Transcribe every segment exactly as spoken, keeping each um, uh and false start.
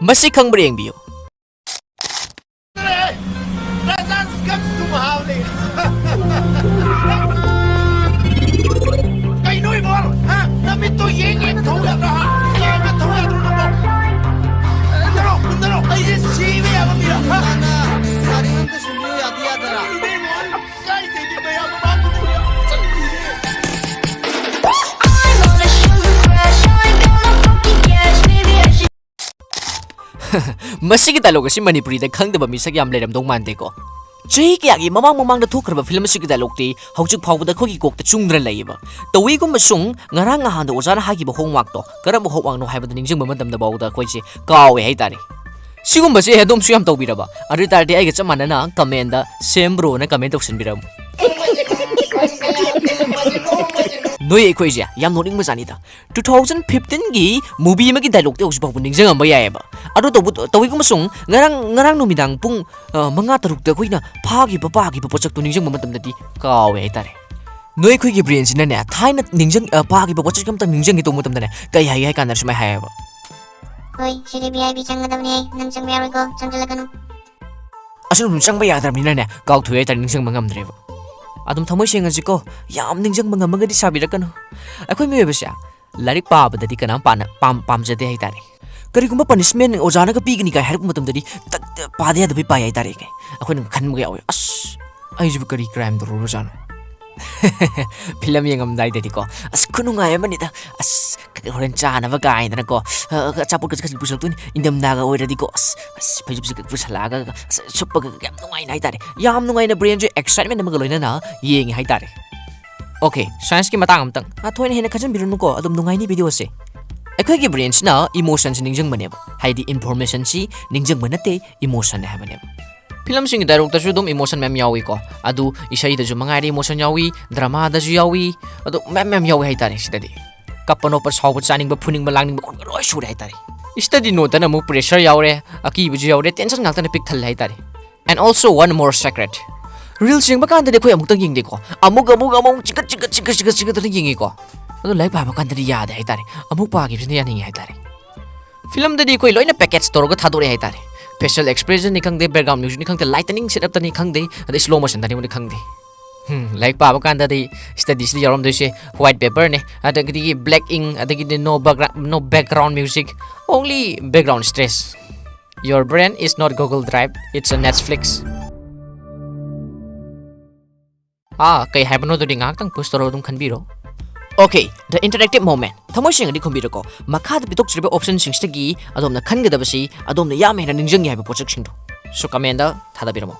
ꯃꯁꯤ ꯈꯪꯕ꯭ꯔꯥ ꯌꯦꯡꯕꯤꯌꯨ꯫ Presents comes to Mahavli. ꯀꯩꯅꯣ ꯏꯕꯣ? ꯍꯥ? ꯅꯃꯤꯠꯇꯣ ꯌꯦꯡ ꯌꯦꯡ ꯊꯧ ꯌꯥꯗ꯭ꯔꯣ? ꯍꯥ? ꯌꯦꯡ ꯌꯦꯡ ꯊꯧ ꯌꯥꯗ꯭ꯔꯣ ꯅꯪꯕꯣ? ꯅꯔꯣ, ꯅꯔꯣ, ꯑꯩꯁꯦ ꯁꯤꯕ ꯌꯥꯕ ꯃꯤꯔꯣ? ꯍꯥ? ꯒꯥꯔꯤ ꯑꯝꯇ ꯁꯤꯟꯕꯤꯌꯨ ꯌꯥꯗꯤ ꯌꯥꯗꯔꯥ? ꯀꯥꯏꯗꯩꯅꯣ ꯃꯌꯥꯝ ꯃꯃꯥꯡꯗꯨꯗ ꯌꯥꯝ ꯆꯪꯉꯤꯅꯦ꯫ ꯃꯁꯤꯒꯤ ꯗꯥꯏꯂꯣꯛ ꯑꯁꯤ ꯃꯅꯤꯄꯨꯔꯤꯗ ꯈꯪꯗꯕ ꯃꯤꯁꯛ ꯌꯥꯝ ꯂꯩꯔꯝꯗꯧ ꯃꯥꯟꯗꯦꯀꯣ꯫ ꯆꯍꯤ ꯀꯌꯥꯒꯤ ꯃꯃꯥꯡ ꯃꯃꯥꯡꯗ ꯊꯣꯛꯈ꯭ꯔꯕ ꯐꯤꯂꯝ ꯑꯁꯤꯒꯤ ꯗꯥꯏꯂꯣꯛꯇꯤ ꯍꯧꯖꯤꯛ ꯐꯥꯎꯕꯗ ꯑꯩꯈꯣꯏꯒꯤ ꯀꯣꯛꯇ ꯆꯨꯡꯗꯨꯅ ꯂꯩꯌꯦꯕ꯫ ꯇꯧꯏꯒꯨꯝꯕꯁꯨꯡ ꯉꯔꯥꯡ ꯅꯍꯥꯟꯗ ꯑꯣꯖꯥꯅ ꯍꯥꯏꯈꯤꯕ ꯍꯣꯝꯋꯥꯛꯇꯣ ꯀꯔꯝꯕ ꯍꯣꯝꯋꯥꯛꯅꯣ ꯍꯥꯏꯕꯗꯨ ꯅꯤꯡꯁꯤꯡꯕ ꯃꯇꯝꯗ ꯐꯥꯎꯗ ꯑꯩꯈꯣꯏꯁꯦ ꯀꯥꯎꯋꯦ ꯍꯥꯏꯇꯥꯔꯦ꯫ ꯁꯤꯒꯨꯝꯕꯁꯦ ꯑꯗꯣꯝꯁꯨ ꯌꯥꯝ ꯇꯧꯕꯤꯔꯕ? ꯑꯗꯨ ꯑꯣꯏ ꯇꯥꯔꯗꯤ ꯑꯩꯒ ꯆꯞ ꯃꯥꯟꯅꯅ ꯀꯃꯦꯟꯗ "ꯁꯦꯝ ꯕ꯭ꯔꯣꯅ" ꯀꯃꯦꯟ ꯇꯧꯁꯤꯟꯕꯤꯔꯝꯃꯨ꯫ ꯅꯣꯏ ꯑꯩꯈꯣꯏꯁꯦ ꯌꯥꯝ ꯅꯣꯛꯅꯤꯡꯕ ꯖꯥꯠꯅꯤꯗ꯫ Two thousand fifteen ꯒꯤ movie ꯑꯃꯒꯤ ꯗꯥꯏꯂꯣꯛꯇꯤ ꯍꯧꯖꯤꯛ ꯐꯥꯎꯕ ꯅꯤꯡꯁꯤꯡꯉꯝꯕ ꯌꯥꯏꯑꯕ꯫ ꯑꯗꯣ ꯇꯧꯕ ꯇꯧꯏꯒꯨꯝꯕꯁꯨꯡ ꯉꯔꯥꯡ ꯉꯔꯥꯡ ꯅꯨꯃꯤꯗꯥꯡ ꯄꯨꯡ ꯑ, ꯃꯉꯥ ꯇꯔꯨꯛꯇ ꯑꯩꯈꯣꯏꯅ ꯐꯥꯈꯤꯕ ꯄꯥꯈꯤꯕ ꯄꯣꯠꯁꯛꯇꯣ ꯅꯤꯡꯁꯤꯡꯕ ꯃꯇꯝꯗꯗꯤ ꯀꯥꯎꯋꯦ ꯍꯥꯏꯇꯥꯔꯦ꯫ ꯅꯣꯏ ꯑꯩꯈꯣꯏꯒꯤ ꯕ꯭ꯔꯦꯟꯁꯤꯅꯅꯦ ꯊꯥꯏꯅ ꯅꯤꯡꯁꯤꯡ ꯑ, ꯄꯥꯈꯤꯕ ꯄꯣꯠꯁꯛ ꯑꯝꯇꯪ ꯅꯤꯡꯁꯤꯡꯒꯦ ꯇꯧꯕ ꯃꯇꯝꯗꯅꯦ ꯀꯩ ꯍꯥꯏꯒꯦ ꯍꯥꯏ ꯀꯥꯟꯗ ꯁꯨꯃꯥꯏꯅ ꯍꯥꯏꯌꯦꯕ꯫ ꯍꯣꯏ, ꯁꯤꯗꯤ ꯚꯤ ꯑꯥꯏ ꯄꯤ ꯆꯪꯒꯗꯕꯅꯦ, ꯅꯪ ꯆꯪꯕ ꯌꯥꯔꯣꯏꯀꯣ, ꯆꯪꯁꯤꯜꯂꯛꯀꯅꯨ꯫ ꯑꯁꯨꯝ ꯑꯗꯨꯝ ꯆꯪꯕ ꯌꯥꯗ꯭ꯔꯕꯅꯤꯅꯅꯦ ꯀꯥꯎꯊꯣꯛꯑꯦ ꯍꯥꯏꯇꯥꯔꯦ, ꯅꯤꯡꯁꯤꯡꯕ ꯉꯝꯗ꯭ꯔꯦꯕ꯫ ꯑꯗꯨꯝ ꯊꯃꯣꯏ ꯁꯦꯡꯉꯁꯤꯀꯣ, ꯌꯥꯝ ꯅꯤꯡꯁꯤꯡꯕ ꯉꯝꯃꯒꯗꯤ ꯁꯥꯕꯤꯔꯛꯀꯅꯨ꯫ ꯑꯩꯈꯣꯏ ꯃꯤꯑꯣꯏꯕꯁꯦ ꯂꯥꯏꯔꯤꯛ ꯄꯥꯕꯗꯗꯤ ꯀꯅꯥꯝ ꯄꯥꯅ ꯄꯥꯝ ꯄꯥꯝꯖꯗꯦ ꯍꯥꯏꯇꯥꯔꯦ꯫ ꯀꯔꯤꯒꯨꯝꯕ ꯄꯅꯤꯁꯃꯦꯟ ꯑꯣꯖꯥꯅꯒ ꯄꯤꯒꯅꯤ ꯀꯥꯏ ꯍꯥꯏꯔꯛꯄ ꯃꯇꯝꯗꯗꯤ ꯇꯛ ꯇꯛ ꯄꯥꯗ ꯌꯥꯗꯕꯩ ꯄꯥꯏ ꯍꯥꯏꯇꯥꯔꯦ꯫ ꯑꯩꯈꯣꯏꯅ ꯈꯟꯕꯒ ꯌꯥꯎꯋꯦ, "ꯑꯁ, ꯑꯩꯁꯤꯕꯨ ꯀꯔꯤ ꯀ꯭ꯔꯥꯏꯝ ꯇꯧꯔꯨꯔꯕꯖꯥꯠꯅꯣ?" ꯐꯤꯂꯝ ꯌꯦꯡꯉꯝꯗꯥꯏꯗꯗꯤꯀꯣ, "ꯑꯁ, ꯈꯨꯅꯨꯡꯉꯥꯏ ꯑꯃꯅꯤꯗ, ꯑꯁ, ꯍꯣꯔꯦꯟ ꯆꯥꯅꯕ" ꯀꯥꯏꯗꯅꯀꯣ, ꯑ, ꯑꯆꯥꯄꯣꯠꯀꯁꯦ ꯈꯖꯤꯛ ꯄꯨꯁꯜꯂꯛꯇꯣꯏꯅꯤ꯫ ꯏꯪꯊꯝꯊꯥꯒ ꯑꯣꯏꯔꯗꯤꯀꯣ, ꯑꯁ, ꯑꯁ, ꯐꯩꯖꯨꯞꯁꯦ ꯄꯨꯁꯜꯂꯛꯑꯒ, ꯑꯁ, ꯁꯨꯞꯄꯒ ꯌꯥꯝ ꯅꯨꯡꯉꯥꯏꯅ ꯍꯥꯏꯇꯥꯔꯦ꯫ ꯌꯥꯝ ꯅꯨꯡꯉꯥꯏꯅ ꯕ꯭ꯔꯦꯟꯁꯦ ꯑꯦꯛꯁꯥꯏꯠꯃꯦꯟ ꯑꯃꯒ ꯂꯣꯏꯅꯅ ꯌꯦꯡꯉꯦ ꯍꯥꯏꯇꯥꯔꯦ꯫ ꯑꯣꯀꯦ, ꯁꯥꯏꯟꯁꯀꯤ ꯃꯇꯥꯡ ꯑꯝꯇꯪ꯫ ꯑ, ꯊꯣꯏꯅ ꯍꯦꯟꯅ ꯈꯟꯖꯟꯕꯤꯔꯨꯅꯨꯀꯣ, ꯑꯗꯨꯝ ꯅꯨꯡꯉꯥꯏꯅꯤ ꯚꯤꯗꯤꯑꯣꯁꯦ꯫ ꯑꯩꯈꯣꯏꯒꯤ ꯕ꯭ꯔꯦꯟꯁꯤꯅ ꯏꯃꯣꯁꯟꯁꯦ ꯅꯤꯡꯁꯤꯡꯕꯅꯦꯕ, ꯍꯥꯏꯗꯤ ꯏꯟꯐꯣꯔꯃꯦꯁꯟꯁꯤ ꯅꯤꯡꯁꯤꯡꯕ ꯅꯠꯇꯦ, ꯏꯃꯣꯁꯟꯅꯦ ꯍꯥꯏꯕꯅꯦꯕ꯫ ꯐꯤꯂꯝꯁꯤꯡꯒꯤ ꯗꯥꯏꯂꯣꯛꯇꯁꯨ ꯑꯗꯨꯝ ꯏꯃꯣꯁꯟ ꯃꯌꯥꯝ ꯌꯥꯎꯏꯀꯣ, ꯑꯗꯨ ꯏꯁꯩꯗꯁꯨ ꯃꯉꯥꯏꯔꯦ ꯏꯃꯣꯁꯟ ꯌꯥꯎꯏ, ꯗ꯭ꯔꯃꯥꯗꯁꯨ ꯌꯥꯎꯏ, ꯑꯗꯨ ꯃꯌꯥꯝ ꯃꯌꯥꯝ ꯌꯥꯎꯏ ꯍꯥꯏꯇꯥꯔꯦ ꯁꯤꯗꯗꯤ꯫ ꯀꯞꯄ ꯅꯣꯛꯄ ꯁꯥꯎꯕ ꯆꯥꯅꯤꯡꯕ ꯐꯨꯅꯤꯡꯕ ꯂꯥꯡꯅꯤꯡꯕ ꯈꯣꯠꯄ ꯂꯣꯏ ꯁꯨꯔꯦ ꯍꯥꯏꯇꯥꯔꯦ꯫ ꯏꯁꯇꯗꯤ ꯅꯣꯠꯇꯅ ꯑꯃꯨꯛ ꯄ꯭ꯔꯦꯁꯔ ꯌꯥꯎꯔꯦ, ꯑꯀꯤꯕꯁꯨ ꯌꯥꯎꯔꯦ, ꯇꯦꯟꯁꯟ ꯉꯥꯛꯇꯅ ꯄꯤꯛ ꯊꯜꯂꯦ ꯍꯥꯏꯇꯥꯔꯦ꯫ And also one more secret. Reels ꯌꯦꯡꯕ ꯀꯥꯟꯗꯗꯤ ꯑꯩꯈꯣꯏ ꯑꯃꯨꯛꯇꯪ ꯌꯦꯡꯗꯦꯀꯣ, ꯑꯃꯨꯛ ꯑꯃꯨꯛ ꯑꯃꯨꯛ ꯆꯤꯡꯈꯠ ꯆꯤꯡꯈꯠ ꯆꯤꯡꯈꯠ ꯆꯤꯡꯈꯠ ꯆꯤꯡꯈꯠꯇꯅ ꯌꯦꯡꯉꯤꯀꯣ꯫ ꯑꯗꯣ ꯂꯥꯏꯔꯤꯛ ꯄꯥꯕ ꯀꯥꯟꯗꯗꯤ ꯌꯥꯗꯦ ꯍꯥꯏꯇꯥꯔꯦ, ꯑꯃꯨꯛ ꯄꯥꯈꯤꯕꯁꯤꯅ ꯌꯥꯅꯤꯡꯉꯦ ꯍꯥꯏꯇꯥꯔꯦ꯫ ꯐꯤꯂꯝꯗꯗꯤ ꯑꯩꯈꯣꯏ ꯂꯣꯏꯅ ꯄꯦꯀꯦꯖ ꯇꯧꯔꯒ ꯊꯥꯗꯣꯔꯛꯑꯦ ꯍꯥꯏꯇꯥꯔꯦ꯫ ꯐꯦꯁꯤꯌꯦꯜ ꯑꯦꯛꯁꯄ꯭ꯔꯦꯁꯟꯅꯤ ꯈꯪꯗꯦ, ꯕꯦꯛꯒ꯭ꯔꯥꯎꯟ ꯃ꯭ꯌꯨꯖꯤꯛꯅꯤ ꯈꯪꯗꯦ, ꯂꯥꯏꯇꯅꯤꯡ ꯁꯦꯠ ꯑꯞꯇꯅꯤ ꯈꯪꯗꯦ, ꯑꯗꯩ ꯁ꯭ꯂꯣ ꯃꯣꯁꯟꯗꯅꯤ ꯈꯪꯗꯦ꯫ ꯍꯝ, ꯂꯥꯏꯔꯤꯛ ꯄꯥꯕ ꯀꯥꯟꯗꯗꯤ ꯁ꯭ꯇꯗꯤꯁꯤꯗ ꯌꯥꯎꯔꯝꯗꯣꯏꯁꯦ ꯋꯥꯏꯠ ꯄꯦꯄꯔꯅꯦ, ꯑꯗꯒꯤꯗꯤ ꯕ꯭ꯂꯦꯛ ꯏꯪ, ꯑꯗꯒꯤꯗꯤ no background, no background music, only background stress. Your brain is not Google Drive, it's a Netflix. ꯑꯥ, ꯀꯩ ꯍꯥꯏꯕꯅꯣꯗꯨꯗꯤ ꯉꯥꯏꯍꯥꯛꯇꯪ ꯄꯨꯁ ꯇꯧꯔꯒ ꯑꯗꯨꯝ ꯈꯟꯕꯤꯔꯣ꯫ Okay, the interactive moment. ꯊꯃꯣꯏ ꯁꯦꯡꯅꯗꯤ ꯈꯨꯝꯕꯤꯔꯣꯀꯣ꯫ ꯃꯈꯥꯗ ꯄꯤꯊꯣꯛꯆꯔꯤꯕ ꯑꯣꯞꯁꯟꯁꯤꯡꯁꯤꯗꯒꯤ ꯑꯗꯣꯝꯅ ꯈꯟꯒꯗꯕꯁꯤ ꯑꯗꯣꯝꯅ ꯌꯥꯝ ꯍꯦꯟꯅ ꯅꯤꯡꯁꯤꯡꯉꯤ ꯍꯥꯏꯕ ꯄꯣꯠꯁꯛꯁꯤꯡꯗꯨ ꯁꯨ command ꯊꯥꯗꯕꯤꯔꯝꯃꯣ꯫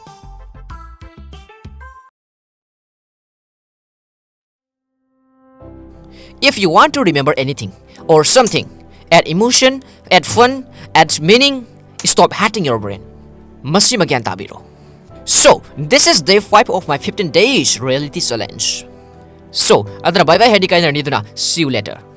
If you want to remember anything or something, add emotion, add fun, add meaning, stop hacking your brain. ꯃꯁꯤꯃ ꯒ꯭ꯌꯥꯟ ꯇꯥꯕꯤꯔꯣ꯫ So, this is day five of my fifteen days reality challenge. So, ꯑꯗꯨꯅ bye bye ꯍꯥꯏꯗꯤ ꯀꯥꯏꯅꯔꯅꯤ, ꯑꯗꯨꯅ see you later.